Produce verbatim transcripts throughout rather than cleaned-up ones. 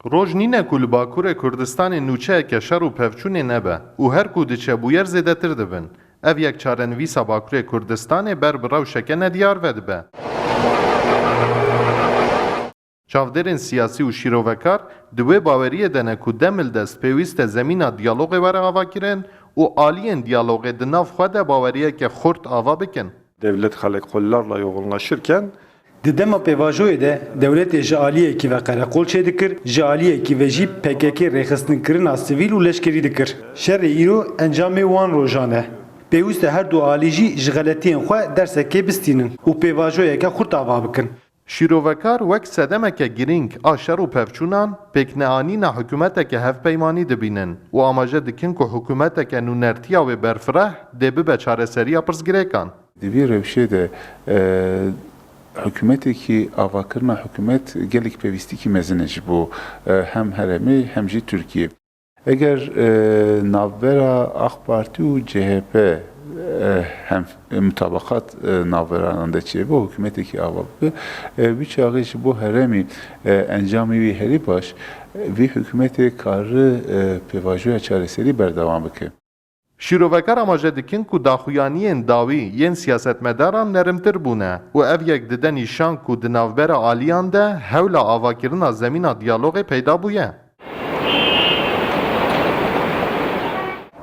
Roj nîne ku li Bakurê Kurdistanê nûçeyeke şer û pevçûnê nebe û her ku diçe bûyer zêdetir dibin. Ev yek çarenivîsa Bakurê Kurdistanê ber bi rewşeke nediyar vedibe. Çavdêrên siyasî û şîrovekar di wê baweriyê de ne ku dem li dest pêwîst e zemîna diyalogê were avakirin û aliyên diyalogê di nav xwe de baweriyeke xurt ava bikin. Devlet xelek xwe larla yoğunlaşırken, Di dema pêvajoyê de dewletê ji aliyekî ve qereqol çêdikir, ji aliyekî ve jî P K K rêxistinkirina sivîl û leşkerî dikir. Şerê îro encamê wan rojan e. Pêwîst e her du alî jî ji xeletiyên xwe dersekê bistînin û pêvajoyeke xurt ava bikin. Şîrovekar wek sedemeke girîng a şer û pevçûnan pêkneanîna hikûmeteke hevpeymanî dibînin û amaje dikin ku hikûmeteke nûnertiya wê berfireh dê bibe çareseriya pirsgirêkan. Di vî rewşê de, e, hikûmetekî avakirina hikûmet gelek pêwîstîkî mezin e ji bo, e, hem herêmê hem jî Tirkiyê. Eger, e, navbera A K Partî û C H P, e, hem mutabaqat, e, navberanan de çêbe, hikûmetekî ava bibe, e, wî çaxê ji bo herêmî, e, encamê wî herî baş, e, vî hikûmetê kari, e, pêvajoya çareserî berdewam bike. Şîrovekar amaje dikin ku daxuyaniyên dawî yên siyasetmedaran nerimtir bûne û ev yek dide nîşan ku di navbera aliyan de hewla avakirina zemîna diyalogê peyda bûye.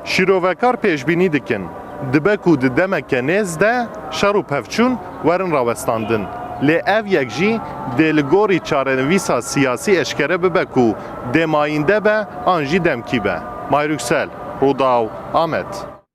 Şîrovekar pêşbînî dikin, dibe ku di demeke nêz de şer û pevçûn werin rawestandin. Lê ev yek jî dê li gorî çarenivîsa siyasî eşkere bibe ku dê mayînde be an jî demkî be. Mahir Yüksel, Rûdaw, Amed.